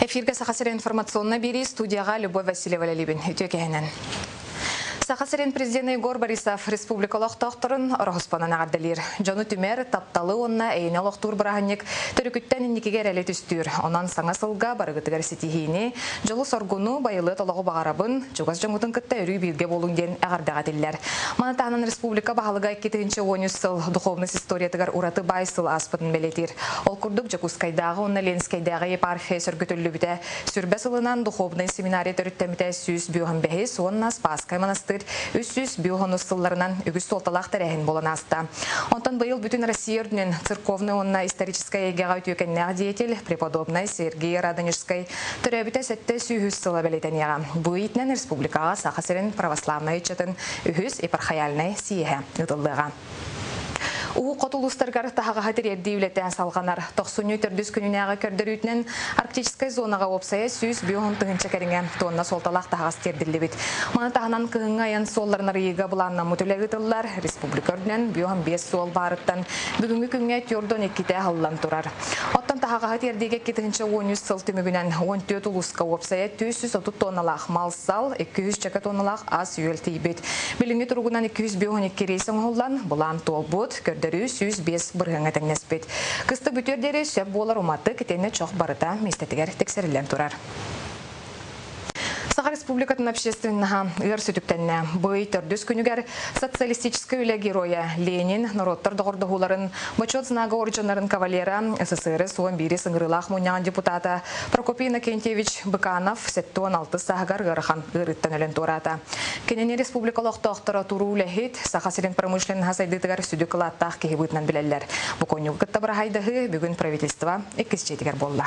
Эфиргэ Саха сирин информационнай биэрии студияҕа Любовь Васильева үлэлиибин. Үтүө кэһэнэн. Саха сирин президенэ Егор Борисов республика олохтоохторун Ороһуспанан эҕэрдэлиир. Дьону түмэр, тапталы уонна эйэни олохтуур бырааһынньык төрүкүттэн инникигэ эрэли түстүүр. Онон саҥа сылга барыгытыгар ситиһиини, дьолу-соргуну, байылыат олоҕу баҕарабын, чугас дьоҥҥутун кытта өрүү бииргэ буолуҥ диэн эҕэрдэҕэ этиллэр. Маны таһынан республика баһылыга 2013 сыл духовность историятыгар ураты баай сыл ааспытын бэлиэтиир. Ол курдук Дьокуускайдааҕы уонна Ленскэйдээҕи епархия сөргүтүллүбүтэ сүрбэ сылынан духовнай семинария төрүттэммитэ 155 уонна Спасскай монастырь 305 сылларынан үгүс суолталаах тэрээһин буолан ааста. Онтон быйыл бүтүн Россия үрдүнэн церковнай уонна историческай эйгэҕэ үтүөкэннээх деятель преподобнай Сергий Радонежскай төрөөбүтэ 700 сыла бэлиэтэниэҕэ. Бу иитинэн республикаҕа Саха сирин православнай ыччатын үһүс епархиальнай съеһэ ыытыллыаҕа. Уһук хоту улуустарыгар таһаҕаһы тириэрдии үлэтэ салҕанар. Тохсунньу төрдүс күнүнээҕи көрдөрүүтүнэн Арктическай зонаҕа уопсайа 150 тыһыынча кэриҥэ туонна суолталаах таһаҕас тиэрдиллибит. Маны таһынан кыһыҥҥы айан суолларын арыйыыга былааннаммыт үлэ ыытыллар. Республика үрдүнэн 55 суол баарыттан бүгүҥҥү күҥҥэ 42-тэ аһыллан турар. Оттон таһаҕаһы тиэрдиигэ 2013 сыл түмүгүнэн 14 улууска уопсайа 430 тонналаах мал-сал, 200 чөкө тонналаах ас-үөл тиийбит. Билиҥҥи туругунан 252 рейс оҥоһуллан, былаан туолбут, көрдөрүү 105 бырыһыаҥҥа тэҥнэспит. Кыстык бүтүөр диэри сөп буолар уматык итиэннэ чох барыта миэстэтигэр тиксэриллэн турар. Саха Республикатын общественноһа ыар сүтүктэннэ. Бу ый төрдүс күнүгэр социалистическай үлэ геройа Ленин норуоттар доҕордоһууларын Бочуот знага орденнарын кавалера, СССР суон биирис ыҥырыылаах мунньаҕын депутата Прокопий Иннокентьевич Быканов 76 сааһыгар ыарахан ыарыыттан өлөн туораата. Кинини республика олохтоохторо туруу үлэһит, Саха сирин промышленноһа сайдыытыгар сүдү кылааттаах киһи быһыытынан билэллэр. Бу конньугу кытта быраһайдаһыы бүгүн правительство иккис дьиэтигэр буолла.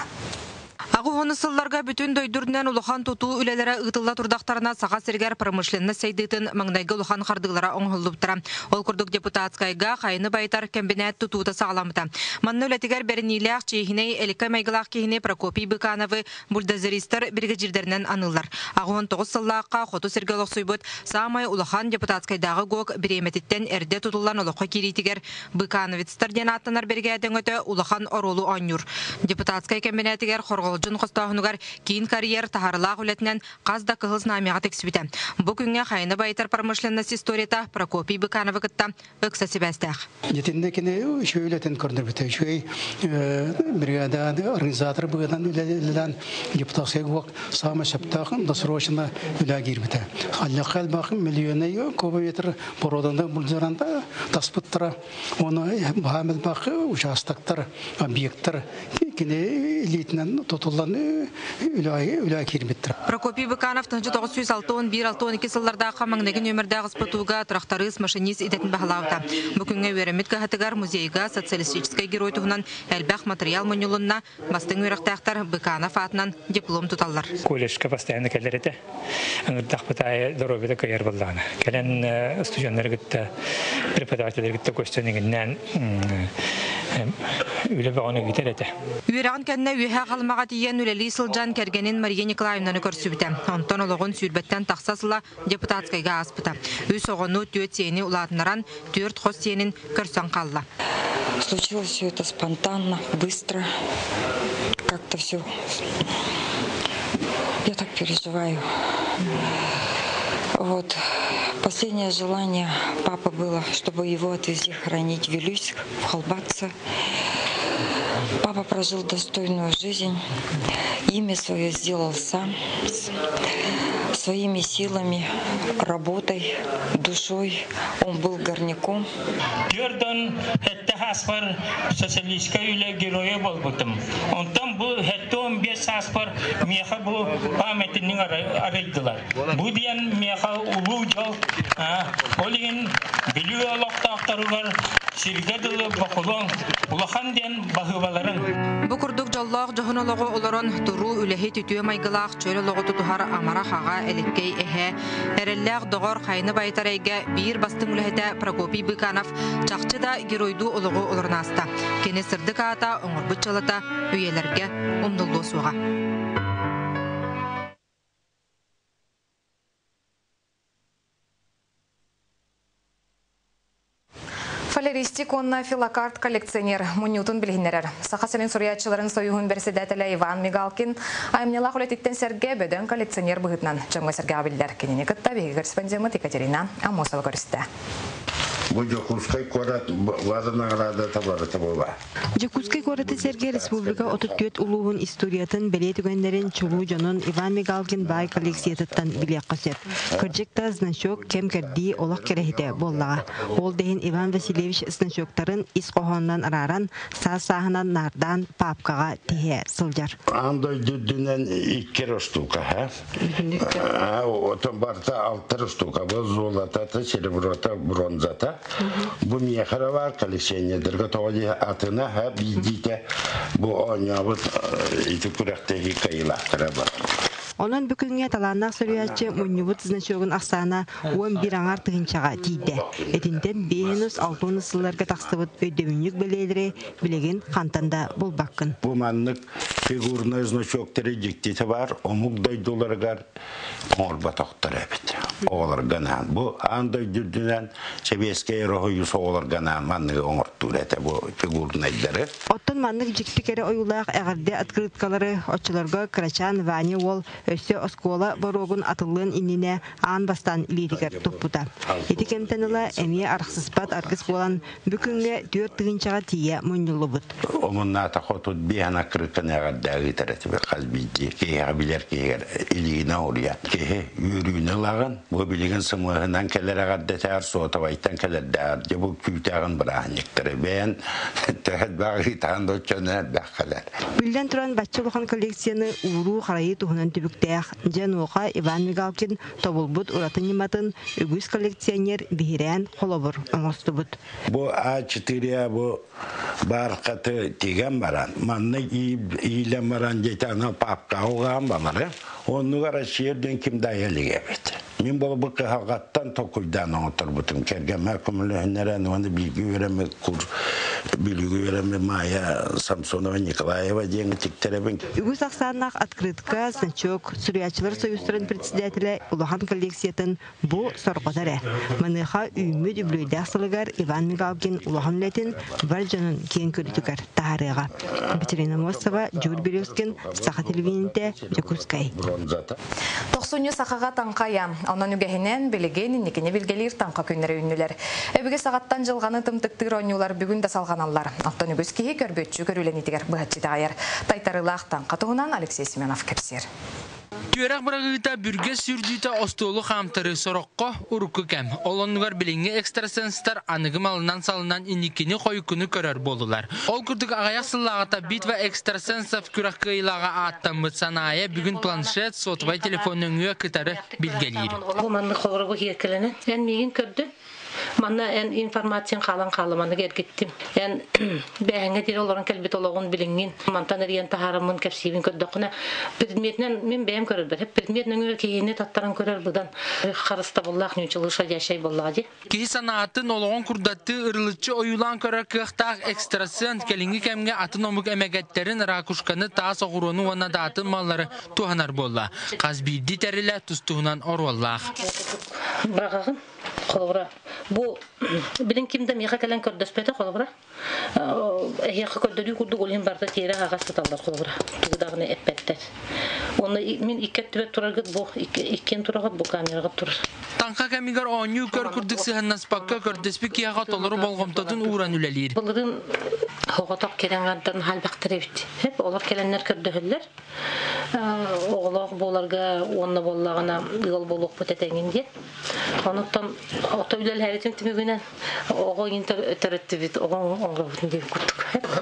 Аҕыс сылларга бүтүн дойду үрдүнэн улахан тутуу үлэлэрэ ыытылла турдахтарына Саха сиригэр промышленность сайдыытын маҥнайгы улахан хардыылара оҥоһуллубуттара. Ол курдук депутатскайга хайыны байытар кэмбинээт тутуута саҕаламмыта. Манна үлэтигэр бэриниилээх чиэһинэй эликкэй майгылаах киһини Прокопий Быкановы бульдозеристар биригэдьиирдэринэн аныыллар. 89 сыллаахха хоту сиргэ олохсуйбут саамай улахан депутатскайдааҕы ГОК бириэмэтиттэн эрдэ тутуллан олоххо киириитигэр Быкановецтар диэн ааттанар биригээдэ өҥөтө улахан оруолу оонньуур. Депутатскай кэмбинээтигэр хорҕолдьун хостооһунугар киин карьер таһаарылаах үлэтинэн хас да кыһыл знамяҕа тиксибитэ. Бу күҥҥэ хайаны байытар промышленность историята Прокопий Быкановы кытта ыкса сибээстээх. Итиннэ кини үчүгэй үлэтин көрдөрбүтэ. Үчүгэй бригада организатор быһыытынан үлэлээн депутатскай ГОК саамай сөптөөх досрочно үлэ киирбитэ. Аллахха элбэх миллионный кубометр Породаны булдьаран таспыттара. Оны баһаам элбэх участоктар, объекттар кини илиитинэн тутуллан үлэ киирбиттэр. Прокопий Быканов 1961-62 сыллардаахха маҥнайгы нүөмэрдээх СПТУ-га тракторист, машинист идэтин баһылаабыта. Бу күҥҥэ үөрэммит кыһатыгар музейга социалистическай герой туһунан элбэх матырыйаал мунньулунна, Бастыҥ үөрэхтээхтэр Быканов аатынан диплом туталлар. Колледжка постоянно кэлэр этэ. Ыҥырдахпыт аайы доруобуйата кыайар буоллаҕына. Кэлэн студеннары кытта, преподавателлэри кытта көстөн иҥиннээн үлэ бөҕөнү ыытар этэ. Үөрэҕин кэннэ Үөһээ Халымаҕа тиийэн үлэлии сылдьан кэргэнин Мария Николаевнаны көрсүбүтэ. Онтон олоҕун сүүрбэттэн тахса сыла депутатскайга ааспыта. Үс оҕону, түөрт сиэни улаатыннаран, түөрт хос сиэнин көрсөн хаалла. Случилось все это спонтанно, быстро. Как-то все. Я так переживаю. Вот. Последнее желание папы было, чтобы его отвезли хоронить в Вилюйск, в Халбатце. Папа прожил достойную жизнь, имя свое сделал сам, своими силами, работой, душой. Он был горняком. Түөртөн сэттэ сааспар социалистическай үлэ геройа буолбутум. Онтон бу 75 сааспар миэхэ бу памятник арыйдылар. Бу диэн миэхэ улуу дьол. Ол иһин Бүлүү олохтоохторугар сиргэ дылы бокулуон улахан диэн баһыыбаларын. Бу курдук дьоллоох дьоһун олоҕу олорон туруу үлэһит үтүө майгылаах чөл олоҕу тутуһар амарах аҕа эликкэй эһэ эрэллээх доҕор хайны байытар эйгэ биир бастыҥ үлэһитэ Прокопий Быканов чахчы да геройдуу олоҕу олорон ааста. Кини сырдык аата оҥорбут дьыалата үйэлэргэ умнуллуо суоҕа. Фалеристик уонна филокарт коллекционер мунньуутун билиһиннэрэр. Саха сирин суруйааччыларын союһун бэрэссэдээтэлэ Иван Мигалкин айымньылаах үлэтиттэн сэргэ бөдөҥ коллекционер быһыытынан дьоҥҥо-сэргэҕэ биллэр. Кинини кытта биһиги корреспондеммыт Екатерина Аммосова көрүстэ. Бу Дьокуускай куорат бары наҕараадата барыта буола. Дьокуускай куораты сэргэ республика 34 улууһун историятын бэлиэ түгэннэрин чулуу дьонун Иван Мигалкин баай коллекциятыттан билиэххэ сөп. Кырдьык да, значок кэм-кэрдии олох кэрэһитэ буоллаҕа. Ол да иһин Иван Васильевич значоктарын ис хоһоонунан арааран, саас-сааһынан наардаан паапкаҕа тиһэ сылдьар. Аан дойду үрдүнэн икки эрэ устуука, Отон барыта алтар устуука. Бу золотата, сереброта, бронзата. Бу миэхэ эрэ баар коллекционердарга тоҕо дии атына ха биирдиитэ бу оонньообут ити күрэхтэһии кыайыылаахтара бар. Онон бу күҥҥэ талааннаах суруйааччы мунньубут значогун ахсаана 11 аҥаар тыһыынчаҕа тиийдэ. Итинтэн биэһинус алтыанус сылларга тахсыбыт өйдөбүнньүк бэлиэлэри билигин хантан да булбаккын. Бу маннык фигурнай значоктары дьиктитэ баар омук дойдуларыгар оҥорботохтор эбит. Оҕолорго анаан. Бу аан дойду үрдүнэн сэбиэскэй Союз оҕолорго анаан манныгы оҥортуур этэ бу фигурнайдары. Оттон маннык дьикти кэрэ ойуулаах эҕэрдэ открыткалары оччолорго кырачаан Ваня уол өссө оскуола боруогун атыллыан иннинэ аан бастаан илиитигэр туппута. Ити кэмтэн ыла эмиэ арахсыспат аргыс буолан бу күҥҥэ 4 тыһыынчаҕа тиийэ мунньуллубут. Омуннаата хотут биэһэн аккырыкканы эҕэрдэ ыытар этибит хас биирдии киһиэхэ билэр киһигэр илиинэ уруйан. Киһи үөрүүнү ылаҕын, бу билигин сымыһынан кэлэр эҕэрдэтээр суотабайтан кэлэрдээҕэр дьэ бу күүтээҕин бырааһынньыктары бэйэн төһөт баҕыытаан да оччону элбэх кэлэр. Биллэн туран, бачча улахан коллекцияны ууруу-харайыы туһунан түбүктээх. Дьэ, онуоха Иван Мигалкин тобулбут ураты ньыматын үгүс коллекционер биһирээн холобур оҥостубут. Бу А4 бу бархаты тигэн баран, манна иилэн баран диэти ана папкаҕа угаан балары, оннугар Россия диэн ким да эбит. Мин бу кыһалҕаттан толкуйдаан оҥотторбутум. Кэргэммэр көмөлөһүннэрэн уонна бииргэ үөрэммит кур билиги үөрэммит Майя Самсонова Николаева диэн тиктэрэбин. Үгүс ахсааннаах открытка, значок, суруйааччылар союзтарын председателэ улахан коллекциятын бу сорҕото эрэ. Маныаха үүммүт үбүлүөйдээх сылыгар Иван Мигалкин улахан үлэтин бар дьонун киэҥ көрүүтүгэр таһаарыаҕа. Екатерина Мосова, Дьуур Березкин, Саха телевидениетэ, Дьокуускай. Тохсунньу сахаҕа таҥха ыйа. Онон үгэһинэн билигин инникини билгэлиир таҥха күннэрэ үүннүлэр. Өбүгэ саҕаттан дьылҕаны тымтыктыыр оонньуулар бүгүн да салҕаналлар. Оттон үгүс киһи көрбүөччү көрүүлэниитигэр быһаччы итэҕэйэр. Тайтарыылаах таҥха туһунан Алексей Семенов кэпсиир. Түөрэх быраҕыыта, бүргэс сүүрдүүтэ остуолу хаамтарыы сороххо урукку кэм. Ол оннугар билиҥҥи экстрасенстар аныгы малынан-салынан инникини хойуккуну көрөр буоллулар. Ол курдук аҕыйах сыллааҕыта «Битва экстрасенсов» күрэх кыайыылааҕа ааттаммыт Санаайа бүгүн планшет, сотовай телефон нөҥүө кытары билгэлиир. Бу маннык холоробу киэркэлэнэн эн миигин көрдүн. Манна эн информациян хаалан хаалыманык эргиттим. Эн бээһэҥҥэ диэри олорон кэлбит олоҕун билиҥҥин мантан эрийэн таһаараммын кэпсиибин көрдөххүнэ предметинэн мин бэйэм көрөрбөр предмет нөҥүө киһини таттаран көрөр быдан харыстабыллаах ньуучалыы шадящай буоллаҕа дии. Киһи санаатын олоҕун курдаттыы ырылыччы ойуулаан көрөр кыахтаах экстрасенс кэлиҥҥи кэмҥэ атын омук эмэгэттэрин ракушканы, таас оҕуруону уонна да атын маллары туһанар буолла. Хас биирдии тэрилэ тус-туһунан оруоллаах. Быраҕаҕын холобура бу билин ким да миэхэ кэлэн көрдөспөтө холобура эһиэхэ көрдөрүү курдук ол иһин барыта тиэрэ аһаҕас сыталлар холобура тугу даҕаны эппэттэр уонна мин икки өттүбэр тураргыт бу иккиэн тураҕыт бу камераҕыт турар. Таҥха кэмигэр оонньуу көр курдук сыһыаннаспакка көрдөспүт киһиэхэ толору болҕомтотун ууран үлэлиир. Былырыын оҕотох кэлэн хаалбахтар эбит. Олор кэлэннэр көрдөһөллөр. Оҕолоох буоларга уонна буоллаҕына ыал буолуохпут этэҥин диэн. Онуттан ото үлэлээбитим түмүгүнэн оҕо иин төрөттүбүт, оҕо оҥоробутун диэн курдук.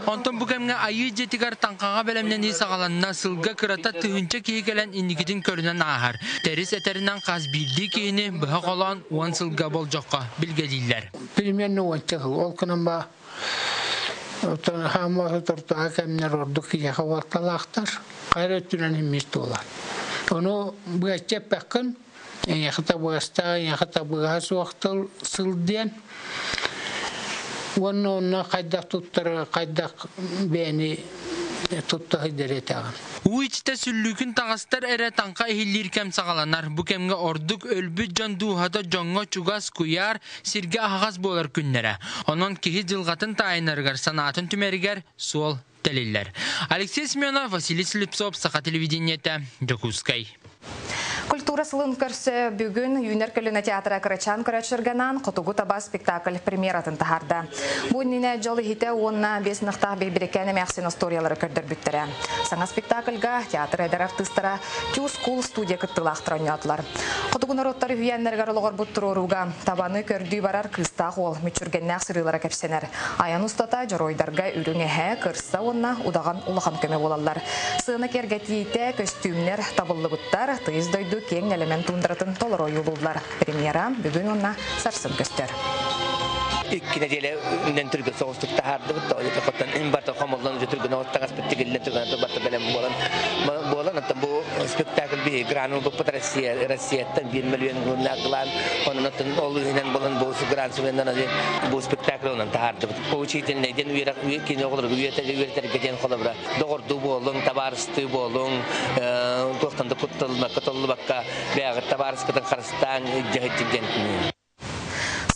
Онтон бу кэмҥэ Айыы дьиэтигэр таҥхаҕа бэлэмнэнии саҕаланна, сылга кырата тыһыынча киһи кэлэн инникитин көрүнэн ааһар. Тэрис этэринэн хас биирдии киһини быһа холоон 10 сылга болдьоххо билгэлииллэр. Примерно уонча сыл. Ол гынан ба хааммасы тортоға кэмнер ордук киһиэхэ уолталаахтар. Хайра өттүнэн иммис туолар. Ону быачча эппэккин, эйиэхэ табыгастаах, эйиэхэ табыгаһа суох тыл сыл диэн. Уонна онно хайдах туттары, хайдах бэйэни Тутта сылдьар этэҕин. Уу иччитэ сүллүүкүн таҕыстар эрэ таҥха иһиллиир кэм саҕаланар. Бу кэмҥэ ордук өлбүт дьон дууһата дьоҥҥо чугас, куйаар, сиргэ аһаҕас буолар күннэрэ. Онон киһи дьылҕатын таайынарыгар, санаатын түмэригэр суол тэлиллэр. Алексей Семенов, Василий Слепцов, Саха телевидениетэ, Дьокуускай. Культура сылын көрсө бүгүн Үүнэр көлүнэ театра кырачаан көрөөччүлэргэ анаан Хотугу таба спектакль премьератын таһаарда. Бу иннинэ дьол иһитэ уонна биэс ынахтаах бэйбирикээн эмээхсин остуоруйалары көрдөрбүттэрэ. Саҥа спектакльга театр эдэр артыыстара Тю-скул студия кыттыылаахтара оонньоотулар. Хотугу норуоттар үһүйээннэригэр олоҕорбут туруорууга табаны көрдүү барар кыыстаах уол мүччүргэннээх сырыылара кэпсэнэр. Айан устата дьоруойдарга үрүҥ эһэ, кырса уонна удаҕан улахан көмө буолаллар. Сыана киэргэтиитэ, көстүүмнэр табыллыбыттар, тыйыс дойду киэҥ нэлэмэн туундаратын толору ойуулууллар. Премьера бүгүн уонна сарсын көстөр. Икки нэдиэлэ үнэн түргэн соҕустук таһаардыбыт да хотон ин барта хомоллон түргэн таҥаспыт тигиллэн түргэн барта бэлэм буолан буолан оттон бу спектакль би гран ылбыппыт Россия Россияттан 1 миллион глан онон оттон ол иһинэн болон бу гран сүгэннэн бу спектакль онон таһаардыбыт поучительный диэн үөрэх кини оҕолорго үөрэтэргэ диэн холобура доҕордуу буолуҥ табаарыстыы буолуҥ туохтан да кутталлыбакка толлубакка бэйэҕит табаарыскытын харыстааҥ дьаһыттын диэн.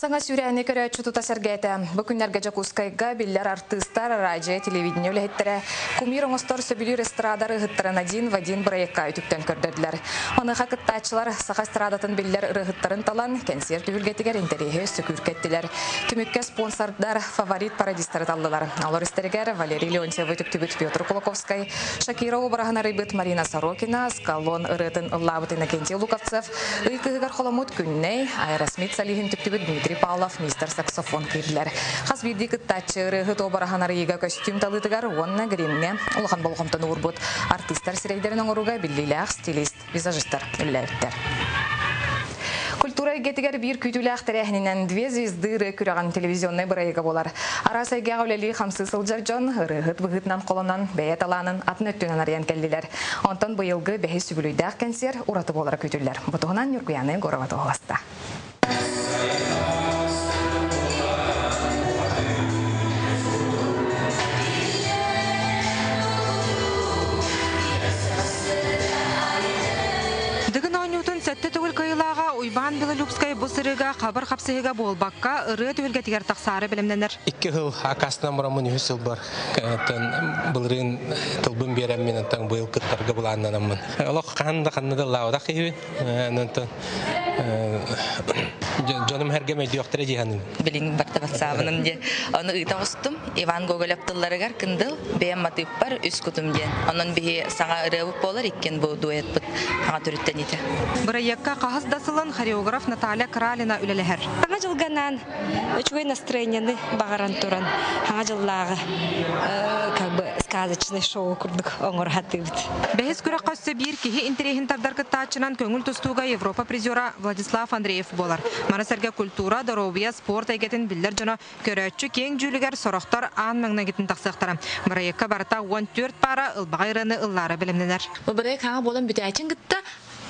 Саҥа сүүрээни көрөөччү тута сэргээтэ. Бу күннэргэ Дьокуускайга биллэр артыыстар, радио, телевидение үлэһиттэрэ кумир оҥостор сөбүлүүр эстрада ырыаһыттарын один в один бырайыакка үтүктэн көрдөрдүлэр. Маныаха кыттааччылар саха эстрадатын биллэр ырыаһыттарын талан, кэнсиэр түһүлгэтигэр интэриэһи өссө күүркэттилэр. Түмүккэ спонсордар фаворит пародистары таллылар. Олор истэригэр Валерий Леонтьевы үтүктүбүт Петр Кулаковскай, Шакира обраһын арыйбыт Марина Сорокина, Скалон ырыатын ыллаабыт Иннокентий Луковцев, Ый кыһыгар холоммут Күннэй, Аэросмит солиһын түктүбүт Дмитрий Павлов, мистер саксофон киирдилэр. Хас биирдии кыттааччы ырыаһыт обраһын арыйыыга көстүүм талыытыгар уонна гримҥэ улахан болҕомтону уурбут. Артыыстар сирэйдэрин оҥорууга биллиилээх стилист, визажистар үлэлээбиттэр. Культура эйгэтигэр биир күүтүүлээх тэрээһининэн «Две звезды» ырыа күрэҕин телевизионнай бырайыга буолар. Араас эйгэҕэ үлэлии-хамсыы сылдьар дьон ырыаһыт быһыытынан холонон, бэйэ талаанын атын өттүнэн арыйан кэллилэр. Онтон быйылгы бэһис үбүлүйдээх кэнсиэр ураты буолара күүтүллэр. Бу туһунан Ньургуяна Егорова туоһуласта. Дыгын оонньуутун сэттэ төгүл кыайыылааҕа Уйбаан Белолюбскай бу сырыыга хабыр хапсыһыыга буолбакка, ырыа түһүлгэтигэр тахсаары бэлэмнэнэр. Икки сыл аккаастанан бараммын үһүс сылбар былырыын тылбын биэрэммин онтон быйыл кыттарга былааннанаммын. Олох хаһан да ханна да ыллаабатах киһибин. Онтон дьонум эргэ өйдүөхтэрэ дии саныыбын. Билигин барта батсаабыным диэн. Ону ыыта оҕустум. Иван Гоголев тылларыгар кындыл, бэйэм матыыппар үс кутум диэн. Онон биһи саҥа ырыабыт буолар, иккиэн бу дуэтпыт саҥа төрүттэниитэ. Бырайыакка хаһыс да сылын хореограф Наталья Кралина үлэлэһэр. Саҥа дьылга анаан үчүгэй настроениены баҕаран туран саҥа дьыллааҕы как бы сказочный шоу курдук оҥоро сатыыбыт. Бэһис күрэххэ өссө биир киһи интэриэһин тардар кыттааччынан көҥүл тустууга Европа призера Владислав Андреев буолар. Маны сэргэ культура, доруобуйа, спорт эйгэтин биллэр дьоно көрөөччү киэҥ дьүүлүгэр сорохтор аан маҥнайгытын тахсыахтара. Бырайыакка барыта 14 паара ылбаҕай ырыаны ыллаара бэлэмнэнэр. Бу бырайыак хаҥа буолан бүтээчин кытта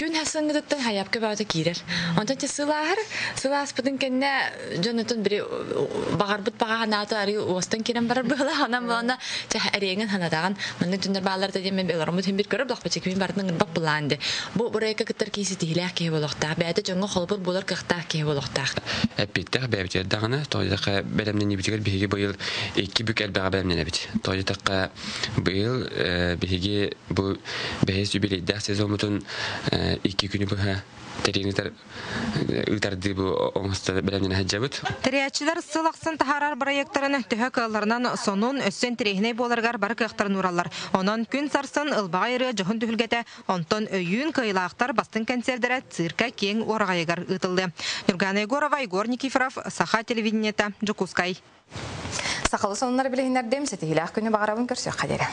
күн хасыҥҥытыттан хайапка бөҕөтө киирэр. Онтон те сыл ааһар, сыл ааспытын кэннэ дьон отон бири баҕарбыт баҕа санаата арыы уостан киирэн барар быһыылаах. Онон буолана чэ эриэҥин санатаҕын. Маннык дьоннор бааллар да диэн мен олороммут иһин бир көрөр блахпыча кимин барытын ыҥырбат былаан де. Бу бырайыакка кыттар киһи ситиһиилээх киһи буолуохтаах. Бэйэтэ дьоҥҥо холобур буолар кыахтаах киһи буолуохтаах. Эппиэттээх бэйэбитигэр даҕаны, тоҕо бэлэмнэниибитигэр биһиги быйыл икки бүк элбэҕи бэлэмнэнэбит. Тоҕо диэтэххэ, быйыл биһиги бу бэһис юбилейдаах сезоммутун икки күнү быһа тэрийэн ыытардыы бу оҥосто бэлэмнэнэ сылдьабыт. Тэрийээччилэр сыл ахсын таһаарар бырайыактарын төһө кыалларынан сонун, өссө интэриэһинэй буоларыгар бары кыахтарын уураллар. Онон күн сарсын ылбаҕай ырыа дьоһун түһүлгэтэ, онтон өйүүн кыайыылаахтар бастыҥ кэнсиэрдэрэ циркэ киэҥ уораҕайыгар ыытыллыа. Нюргана Егорова, Егор Никифоров, Саха телевидениета, Дьокуускай. Сахалы сонуннары билиһиннэрдим, ситиһиилээх күнү баҕарабын көрсүөххэ диэри.